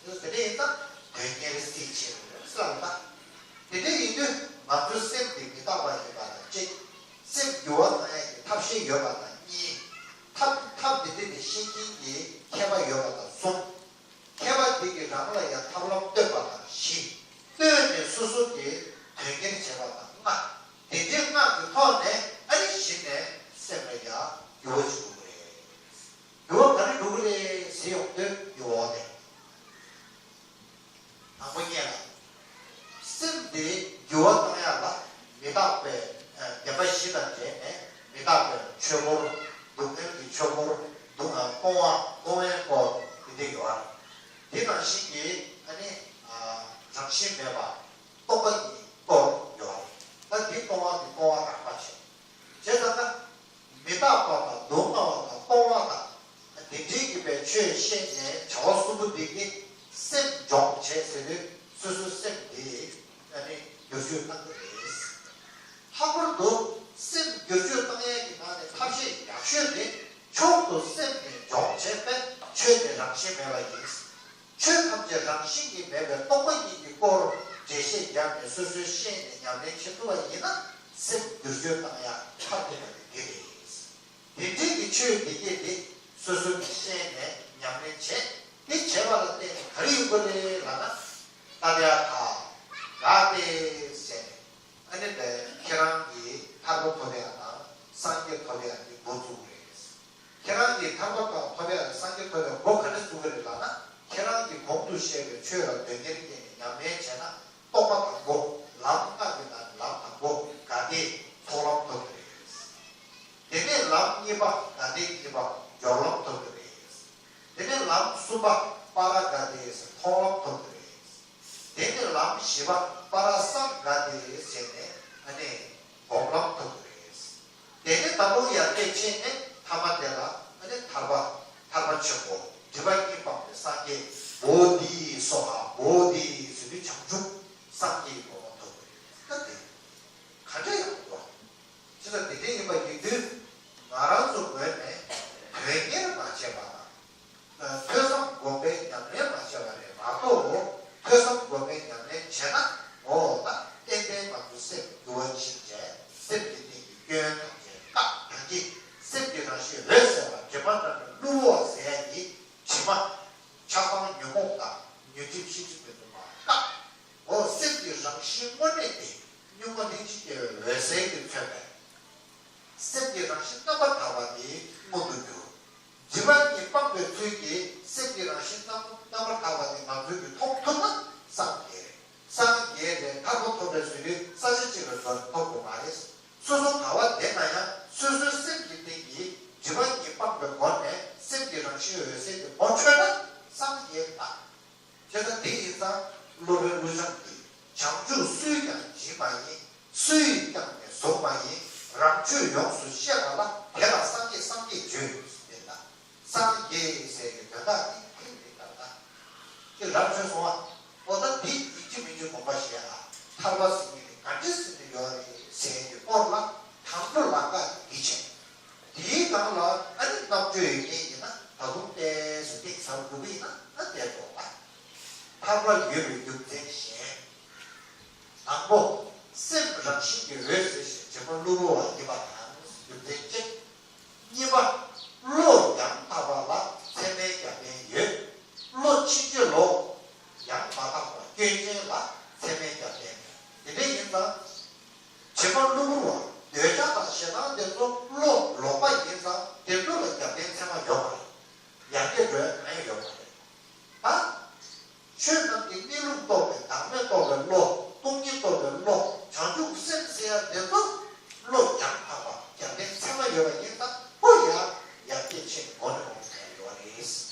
དགོས། དེ་འདྲ་ཡིན་ཙང་དོན་གཉེར་སྲིད་ཆེ་བ་རེད་བསམ་ད། དེ་འདྲ་ཡིན་དུས་ང་ཚོའི་སེམས་དེ་མི་རྟག་པ་ཡིན་པ་དང་གཅིག་སེམས་འགྱུར་བ་གཏོང་ཡག་གི་ཐབས་ཤེས་ཡོད་པ་དང་གཉིས། ཐབས་ཐབས་དེ་འདྲ་དེ་ཤེས་མཁན་གྱི་མཁས་པ་ཡོད་པ་དང་གསུམ། མཁས་པ་དེ་གིས་རང་ལ་ཡང་ཐབས་ལམ་སྟོན་པ་དང་བཞི། སྟོན་ནས་སོ་སོ་དེ་དོན་གཉེར་བྱེད་པ་དང་ལྔ། དེ་འདྲའི་ལྔ་གི་ཐོག་ནས་ཨ་ནི་གཞི་ནས་སེམས་ལ་ཡང་འགྱུར་བ་ཞིག་འགྲོ་གི་རེད། འགྱུར་བ་ག་རེ་འགྲོ་གི་རེད་ཟེར་ཡོང་དུས་འགྱུར་བ་དེ། དང་པོ་ཉིད་ལ། སེམས་དེ་འགྱུར་བ་གཏོང་ཡག་ལ་མི་རྟག་པའི་བདེན་པ་བཞི་དང་འབྲེལ་ནས་མི་རྟག་པའི་ཆོས་འཁོར། སྡུག་བསྔལ་གྱི་ཆོས་འཁོར། སྡུག་སྤོང་བ་སྤོང་བའི་སྐོར་དེ་འདྲ་ཡོད་རེད། དེ་ནང་བཞིན་གྱི་ཨ་ནི་རང་བཞིན་མེད་པ་སྟོང་པ་ཉིད་སྐོར་ཡོད་རེད། ད་འདི་སྟོང་པ་འདི་སྟོང་པ་རང་པ་བྱས། བྱས་ཙང་ད་མི་ དག་པ་དང་སྡུག་བསྔལ་བ་དང་སྤོང་བ་དང་། དེ་འདྲའི་གི་པའི་ཆོས་བཤད་ནས་བྱ་བ་གསུམ་པོ་འདི་གི་སེམས་སྦྱོང་བྱས་ཟེར་དུས་སོ་སོའི་སེམས་འདི་ཨ་ནི་བསྒྱུར་བཅོས་བཏང་གི་རེད། ལྷག་པར་དུ་སེམས་བསྒྱུར་བཅོས་བཏང་ཡས་ཀྱི་ནང་ནས་ཐབས་ཤེས་ཡག་ཤོས་དེ་མཆོག་ཏུ་སེམས་ནི་སྦྱོང་བྱས་པས་ཆོས་དེ་རང་བཞིན་མེད་པ་ཡིན། ཆོས་ཐམས་ཅད་རང་བཞིན་གྱིས་མེད་པའི་སྟོང་པ་ཉིད་ཀྱི་སྐོར་འགྲེལ་བཤད་བརྒྱབ་ནས་སོ་སོའི་ཤེས་ནས་ཉམས་ལེན་བྱེད་ཐུབ་པ་ཡིན་ན་སེམས་བསྒྱུར་བཅོས་བཏང་ཡ་ཁག་ཐེག་པ་དེ་འདི་རེད། དེ་འདྲའི་གི་ཆོས་དེ་སྐད་དེ་སོ་སོ་གི་ཤེས་ནས་ཉམས་ལེན་བྱས། དེ་བྱས་པ་ལ་བརྟེན་ནས་ག་རེ་ཡོང་གི་རེད་ལབ་ན། ཏདྱ་ཐཱ། ག་ཏེ་ཟེར་ནས། ཨ་ནི་ལས་ཁྱེད་རང་གིས་ཐར་པ་ཐོབ་ཡ་དང་སངས་རྒྱས་ཐོབ་ཡ་གི་འགོ་བཙུགས་རེད། ཁྱེད་རང་གིས་ཐར་པ་དང་ཐོབ་ཡ་དང་སངས་རྒྱས་ཐོབ་ཡ་འགོ་ག་འདྲ་བཙུགས་ཀྱི་རེད་ལབ་ན། ཁྱེད་རང་གིས་གོང་དུ་བཤད་པའི་ཆོས་ལ་དོན་གཉེར་བསྐྱེད་ནས་ཉམས་ལེན་བྱས་ན། རྟོགས་པ་དང་པོ། ལམ་ལྔ་གི་ནང་ནས་ལམ་དང་པོ་ག་ཏེ་ཚོགས་ལམ་ཐོབ་ཀྱི་རེད། དེ་ནས་ལམ་གཉིས་པ་ག་ཏེ་གཉིས་པ་སྦྱོར་ལམ་ཐོབ་ཀྱི་རེད། དེ་ནས་ལམ་གསུམ་པ་པ་ར་ག་ཏེ་ཟེར་མཐོང་ལམ་ཐོབ་ཀྱི་རེད། དེ་ནས་ལམ་བཞི་པ་པ་ར་སང་ག་ཏེ་ཟེར་ནས་ཨ་ནི་སྒོམ་ལམ་ཐོབ་ཀྱི་རེད། དེ་ནས་དང་པོ་ཡར་རྒྱས་ཕྱིན་ནས་ཐ་མ་དེ་ལ་ཨ་ནི་ཐར་པ། ཐར་པ་ཆེན་པོ། སྒྲིབ་པ་གཉིས་སྤངས་པའི་སངས་རྒྱས་བོ་དྷི་སྭཱ་ཧཱ། བོ་དྷི་ཟེར་དུས་བྱང་ཆུབ་སངས་རྒྱས་ཀྱི་གོ་འཕང་ཐོབ་ཀྱི་རེད། ད་དེ་ག་འདྲ་ཡག་པོ་འདུག་ཅི་ལྟར་དེ་འདྲ་ཡིན་པ་ཡིན་དུས། ང་རང་ཚོ་ངོས་ནས་དོན་གཉེར་མ་བྱས་པ་དང་། ཐོས་བསམ་སྒོམ་པའི་ཉམས་ལེན་མ་བྱས་པ་རེད་མ་གཏོགས། ཐོས་བསམ་སྒོམ་པའི་ཉམས་ལེན་བྱས་ན། འོ་ད་ཏན་ཏན་ང་ཚོའི་སེམས་འགྱུར་བ་ཕྱིན་བྱས་སེམས་ཀྱི་སྟེང་གི་སྐྱོན་ཐམས་ཅད་བཀག་ད་གིན་སེམས་ཀྱི་རང་བཞིན་འོད་གསལ་བ་དྲི་མ་བྲལ་བའི་གློ་བུར་བ་ཟེར་ཡ་ཡི་དྲི་མ། ཆགས་སྡང་ཉོན་མོངས་དང་ཉོན་སྒྲིབ་ཤེས་སྒྲིབ་མི་སྡུག་པ་བཀག་འོ་སེམས་ཀྱི་རང་བཞིན་དངོས་གནས་དེ་གཉུག་མ་ལྷན་ཅིག་སྐྱེས་པའི་འོད་གསལ་གྱིས་མཚོན་པས། སེམས་ཀྱི་རང་བཞིན་རྣམ་པར་དག་པ་དེ་མངོན་དུ་གྱུར། སྒྲིབ་པ་གཉིས་སྤངས་པའི་ཚུལ་གྱིས་སེམས་ཀྱི་རང་བཞིན་རྣམ་རྣམ་པར་དག་པ་དེ་ང་ཚོས་ཀྱིས་མཐོང་ཐུབ་ན་སངས་རྒྱས་རེད། སངས་རྒྱས་རེད། ཐར་པ་ཐོབ་པའི་བཟོ་འདྲའི་ས་ཆ་གཅིག་ལ་འགྲོ་ཐུབ་དགོས་མ་རེད། སོ་སོ་ག་བ་བསྡད་ན་ཡང་སོ་སོའི་སེམས་ཀྱི་སྟེང་གི་སྒྲིབ་པ་གཉིས་སྤངས་པའི་སྒོ་ནས་སེམས་ཀྱི་རང་བཞིན་འོད་གསལ་དེ་ངོ་འཕྲོད་ན་སངས་རྒྱས་རེད་ད། དེ་ལྟ་དེ་ཡིན་ཙང་སློབ་དཔོན་ཀླུ་བྱང་གིས་བྱང་ཆུབ་སུས་ཀྱང་བྱིན་པ་ཡིན། སུས་ཀྱང་ནི་བཟུང་བ་ཡིན། རང་ཆོས་ཡོངས་སུ་ཤེས་པ་ལ་དེ་ལ་སངས་རྒྱས་སངས་རྒྱས་བརྗོད་ཟེར་ལ། སངས་རྒྱས་ཟེར་གྱི་དོན་དག་འདི་ཕིང་རེད་ལ་ད། ཀྱི་རང་ཆོས་སོང་བ། འོ་ད་འདི་ཡིན་གཅིག་མིན་གཅིག་དགོངས་པ་བཞེས་ཨ། ཐར་པ་ཟེར་མཁན་དེ་ག་འདྲ་ཟེར་ནས་ཡོད་རེད་ཟེར་གྱི་སྐོར་ལ་དང་པོ་ལམ་ཁ་འདི་བྱས། དེའི་སྒང་ལ་ཨ་ནི་རྣམ་དཔྱོད་ཡོད་མཁན་ཡིན་ན་ད་དུང་ཏོག་ཙམ་གཏིང་ཟབ་དགོས་ཀྱི་ཡིན་ན་ཨ་དེ་དགོངས་པ། ཐར་པ་ཡོད་པའི་རྒྱུ་མཚན་གཞན། དང་པོ། སེམས་རང་བཞིན་གྱིས་འོད་གསལ་ཞིང་དྲི་མ་གློ་བུར་བ་ཡིན་པ་དང་རྒྱུ་མཚན་གཅིག་གཉིས་པ། བློ་ཡང་དག་པ་ལ་ཚད་མའི་རྒྱབ་རྟེན་ཡོད། བློ་ཕྱིན་ཅི་ལོག་ཡང་མ་དག་པ་སྐྱོན་ཅན་ལ་ཚད་མའི་རྒྱབ་རྟེན་མེད། དེ་འདྲ་ཡིན་ཙང་། དྲི་མ་གློ་བུར་བ་འདོད་ཆགས་དང་ཞེ་སྡང་དེ་ཚོ་བློ་ལོག་པ་ཡིན་ཙང་དེ་ཚོ་ལ་རྒྱབ་རྟེན་ཚད་མ་ཡོད་མ་རེད། ཡར་རྒྱས་འགྲོ་ཡ་གང་ཡང་ཡོད་མ་རེད། ད། ཆོས་རྣམས་ཀྱི་གནས་ལུགས་རྟོགས་པའི་བདག་མེད་རྟོགས་པའི་བློ། སྟོང་ཉིད་རྟོགས་པའི་བློ། བྱང་ཆུབ་སེམས་ཟེར་ཡ་དེ་ཚོ་བློ་ཡང་དག་པ་རྒྱབ་རྟེན་ཚད་མ་ཡོད་པ་ཡིན་ཙང་ཁོ་ཡང་ཡར་རྒྱས་ཕྱིན་མགོ་ནས་འོང་གི་ཡོད་རེད།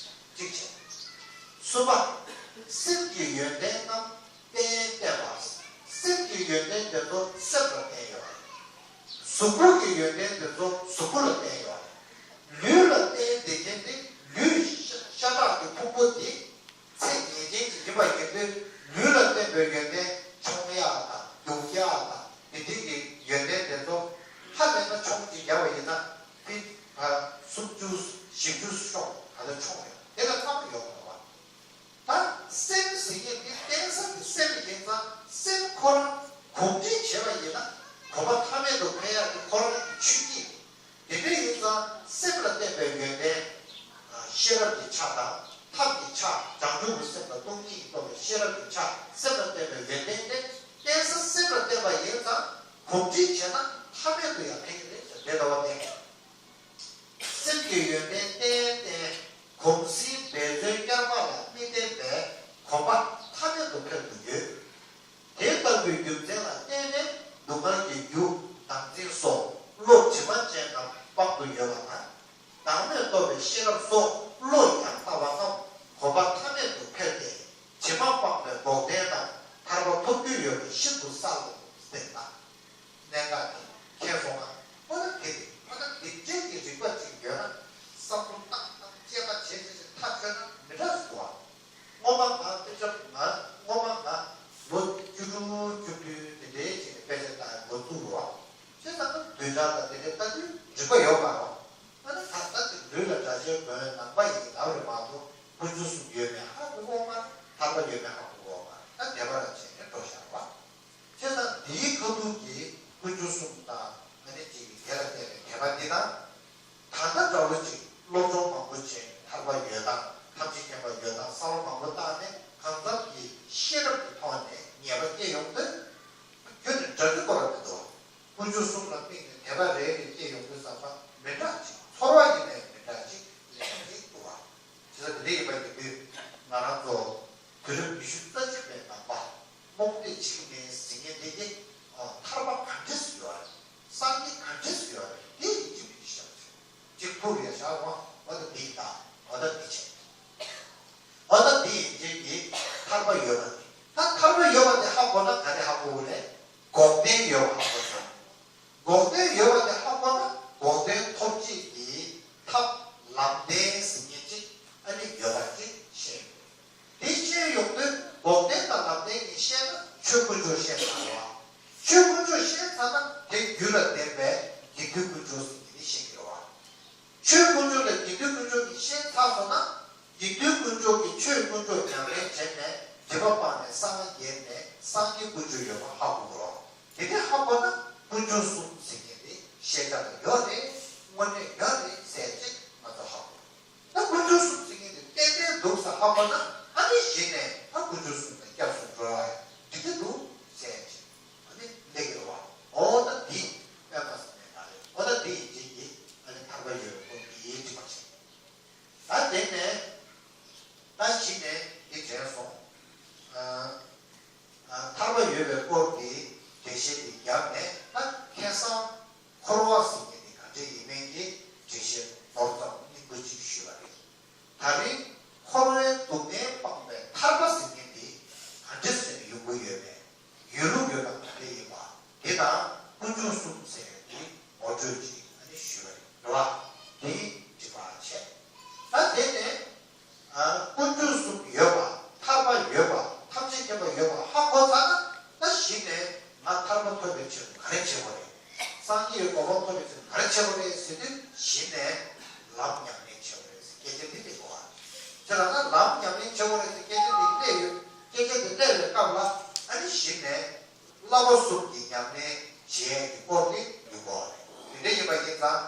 གཅིག་བྱས། གསུམ་པ། སེམས་ཀྱི་ཡོན་ཏན་རྣམས་གཏན་བརྟེན་པ། སེམས་ཀྱི་ཡོན་ཏན་དེ་ཚོ་སེམས་ལ་བརྟེན་ཡོད་རེད། གཟུགས་པོ་གི་ཡོན་ཏན་དེ་ཚོ་གཟུགས་པོ་ལ་བརྟེན་ཡོད་རེད། ལུས་ལ་བརྟེན་བསྡད་མཁན་དེ་ལུས་ཤ་ཤ་ཁྲག་གི་ཕུང་པོ་དེ། ཚད་ངེས་ཅན་གྱི་ཡིན་པ་ཡིན་དུས་ལུས་ལ་བརྟེན་པའི་ཡོན་ཏན་མཆོང་ཡག་དང་རྒྱུག་ཡག་དང་དེ་འདྲའི་གི་ཡོན་ཏན་དེ་ཚོ་ཧ་ལས་ན་མཆོང་ཅིག་བརྒྱབ་པ་ཡིན་ན་ཕི་ཕ་སུམ་ཅུ་བཞི་བཅུ་ཤོག་ག་ལ་མཆོང་ཡོད་དེ་ལ་ཐག་པ་ཡོད་མ་རེད་བ། ད་སེམས་ཟེར་མཁན་འདི་བརྟེན་ས་དེ་སེམས་ཡིན་ཙང་སེམས་ཁོ་རང་གོམས་འདྲིས་བྱས་པ་ཡིན་ན་གོམས་པ་མཐའ་མེད་དུ་འཕེལ་ཡག་དེ་ཁོ་རང་གི་ཆོས་ཉིད། དེ་འདྲ་ཡིན་ཙང་སེམས་ལ་བརྟེན་པའི་ཡོན་ཏན། ཤེས་རབ་ཀྱི་ཆ་དང་ཐབས་ཀྱི་ཆ་བྱང་ཆུབ་ཀྱི་སེམས་དང་སྟོང་ཉིད་ཀྱིས་རྟོགས་པའི་ཤེས་རབ་ཀྱི་ཆ་སེམས་ལ་བརྟེན་པའི་ཡོན་ཏན་དེ་བརྟེན་ས་སེམས་ལ་བརྟེན་པ་ཡིན་ཙང་གོམས་འདྲིས་བྱས་ན་མཐའ་མེད་དུ་ཡང་འཕེལ་གྱི་རེད་ཟེར་དེ་ལྟ་བ་བསྟན། སེམས་ཀྱི་ཡོན་ཏན་གཏན་གཏན་གོམས་སྲིད་འབད་བརྩོན་བསྐྱར་མ་ལ་མི་བརྟེན་པས་གོམས་པ་མཐའ་མེད་དུ་འཕེལ་དུ་ཡོད། དེ་ལྟ་བུའི་རྒྱུ་མཚན་ལ་བརྟེན་ནས་སྡུག་བསྔལ་གྱི་རྒྱུ་བདག་འཛིན་སོགས་བློ་དྲི་མ་ཅན་རྣམས་སྤང་དུ་ཡོད་པ་དང་། བདག་མེད་རྟོགས་པའི་ཤེས་རབ་སོགས་བློ་ཡང་དག་པ་རྣམས་གོམས་པ་མཐའ་མེད་དུ་འཕེལ་ཏེ་དྲི་མ་སྤངས་པའི་འགོག་བདེན་དང་ཐར་པ་ཐོབ་རྒྱུ་ཡོད་པ་ཤིན་ཏུ་གསལ་ལོ་ཟེར་ལ། གནད་འགག་དེ་མཁྱེན་སོང་ང་། ཨོ་ན་དེ་རེད། ཨོ་ན་དེ་འདྲའི་གི་ པ་ཡོད་མ་རེད། ཨ་ནི་ད་ལྟ་དེ་ལུས་ལ་དགྲ་བཅོམ་པའི་ནང་པ་ཡིན་ལབ་རེད་མ་གཏོགས་དཀོན་མཆོག་གསུམ་ཡོད་མེད་ཧ་གོ་གི་ཡོད་མ་རེད། ཐར་པ་ཡོད་མེད་ཧ་གོ་གི་ཡོད་མ་རེད། ད་དད་པ་རང་བྱས་ནས་འགྲོ་བཞག་པ། བྱས་ཙང་འདིའི་ཁ་ཐུག་གི་དཀོན་མཆོག་གསུམ་དང་ཨ་ནི་གཅིག་གི་དེ་ལ་བརྟེན་ནས་དད་པ་འདི་དང་། ད་ལྟ་འདྲ་བོ་ཅིག་སློབ་སྦྱོང་མང་པོ་བྱས་ཐར་པ་ཡོད་སྟངས་ཐམས་ཅད་མཁྱེན་པ་ཡོད་སྟངས་བསམ་བློ་མང་པོ་བཏང་ནས་གང་འཚམ་གྱི་ཤེས་རབ་ཀྱི་ཐོག་ནས་ངེས་པ་སྐྱེ་ཡོང་དུས། ཁྱོད་ནི་འདྲ་རྒྱུ་སྐོར་མི་འདུག་དཀོན་མཆོག་གསུམ་ལ་དམིགས་ནས་དད་པ་རེ་རེ་སྐྱེ་ཡོང་དུས་ཙམ་པ་མི་འདྲ་ཅིག་ཚོར་བ་ཡིན་ནའི་མི་འདྲ་ཅིག་སླེབས་ཀྱི་འདུག་བ། བྱས་ཙང་དེ་འདྲ་ཡིན་པ་ཡིན་དུས་ང་རང་ཚོ་དུས་རབས་ཉི་ཤུ་རྩ་གཅིག་པའི་ནང་པ་རྨོངས་དད་འཇིགས་མེད་ཟེར་མཁན་འདི་གི་ཐར་པ་ག་འདྲས་སུ་ཡོད་རེད། སངས་རྒྱས་ག་འདྲས་སུ་ཡོད་རེད། དེ་ཡིན་གཅིག་མིན་གཅིག་བཤད་པ་བྱས། གཅིག་ཐུག་ཡ་བཞག་འོ་འོ་ད་འདི་ཡིན་ད་འོ་ད་འདི་བྱས། འོ་ད་འདི་ཡིན་གཅིག་གི་ཐར་པ་ཡོད་པ་འདི་ད་ཐར་པ་ཡོད་པ་འདི་ཧ་གོ་ན་ག་རེ་ཧ་གོ་གི་རེད། འགོག་བདེན་ཡོད་པ་ཧ་གོ་སོང་། འགོག་བདེན་ཡོད་པ་དེ་ཧ་གོ་ན་འགོག་བདེན་ཐོབ་བྱེད་ཀྱི་ཐབས་ལམ་བདེན་ཟེར་མཁན་ཅིག་ཨ་ནི་ཡོད་པ་ཅིག་ཤེས་དགོས། དེ་ཤེས་ཡོང་དུས་འགོག་བདེན་དང་ལམ་བདེན་གཉིས་ཤེས་ན་ཆོས་དཀོན་མཆོག་ཤེས་ཚར་བ། ཆོས་དཀོན་མཆོག་ཤེས་ཚར་ན་དེ་རྒྱུད་ལ་ལྡན་པའི་དགེ་འདུན་དཀོན་མཆོག་ཟེར་མཁན་དེ་ཤེས་ཀྱི་རེད་བ། ཆོས་དཀོན་མཆོག་དང་དགེ་འདུན་དཀོན་མཆོག་གཉིས་ཤེས་ཚར་སོང་ན། དགེ་འདུན་དཀོན་མཆོག་གིས་ཆོས་དཀོན་མཆོག་ཉམས་ལེན་བྱས་ནས་སྒྲིབ་པ་སྤངས་ནས་གསང་སྔགས་རྒྱས་ནས་སངས་རྒྱས་དཀོན་མཆོག་ཡོད་པ་ཧ་གོ་དགོས་རེད། དེ་ནས་ཧ་གོ་ན་དཀོན་མཆོག་གསུམ་ཟེར་མཁན་དེ་ཤེས་བྱ་ལ་ཡོད་རེད། དངོས་གནས་ཡོད་རེད་ཟེར་ཅིག་ང་ཚོ་ཧ་གོ། ད་དཀོན་མཆོག་གསུམ་ཟེར་མཁན་དེ་ཏན་ཏན་འདུག་ཟེར་ཧ་གོ་ན་ཨ་ནི་གཞི་ནས་ད་དཀོན་མཆོག་གསུམ་དང་སྐྱབས་སུ་འགྲོ་ཡ་འགྲིག་གི་འདུག་ཟེར་ཅིག་ཨ་ནི་སླེབས་ཡོད་བ། འོ་ད་འདི་དཔེ་མ་སྲིད་ནས་ད་རེད། འོ་ད་འདི་ཡིན་གཅིག་གིས་ཨ་ནི་ཐར་པ་ཡོད་པའི་སྐོར་གྱི་ཡིད་ཆེས་པ་བྱེད། ད་དེ་ནས་ད་གཞི་ནས་འདི་དྲན་སོང་། ཨ་ཨ་ཐར་པ་ཡོད་པའི་སྐོར་གྱི་འགྲེལ་བཤད་འདི་བརྒྱབ་ནས་ད་ཁ་སང་འཁོར་བ་ཟེར་མཁན་འདི་ག་འདྲ་ཡིན་མིན་གྱི་འགྲེལ་བཤད་མདོར་ཙམ་སྙིང་པོ་གཅིག་ཞུས་པ་རེད། ད་རིང་འཁོར་བའི་སྡུག་བསྔལ་སྤངས་པའི་ཐར་པ་ཟེར་མཁན་འདི་ག་འདྲ་ཟེར་ནས་ཡོང་གི་ཡོད་མེད། ཡོད་ལུགས་ཡོད་སྟངས་ག་འདྲ་ཡིན་པ་དེ་དང་དཀོན་མཆོག་གསུམ་ཟེར་བའི་དེ་ངོ་སྤྲོད་ཅིག་ཨ་ནི་ཞུས་པ་རེད་བ། དེ་འགྲིག་པ་བྱས། ད་དེ་ནས་ཨ་དཀོན་མཆོག་གསུམ་ཡོད་པ་ཐར་པ་ཡོད་པ་ཐམས་ཅད་མཁྱེན་པ་ཡོད་པ་ཧ་གོ་ཚར་ན་ད་གཞི་ནས་ང་ཐར་པ་ཐོབ་པའི་ཆེད་དུ་ག་རེ་བྱེད་དགོས་རེད། སངས་རྒྱས་གོ་འཕང་ཐོབ་པའི་ཆེད་དུ་ག་རེ་བྱེད་དགོས་རེད་ཟེར་དུས་གཞི་ནས་ལམ་ཉམས་ལེན་བྱེད་དགོས་རེད་ཟེར་སྐད་ཆ་འདི་སླེབས་དགོས་པ། དེ་ལ་ད་ལམ་ཉམས་ལེན་བྱེད་དགོས་རེད་ཟེར་སྐད་ཆ་འདི་སླེབས་ཡོད། སྐད་ཆ་འདི་སླེབས་པའི་སྐབས་ལ་ཨ་ནི་གཞི་ནས་བསླབ་པ་གསུམ་གྱི་ཉམས་ལེན་བྱེད་ཡས་ཀྱི་སྐོར་དེ་ཡོང་གི་རེད། དེ་འདྲ་ཡིན་པ་ཡིན་ཙང་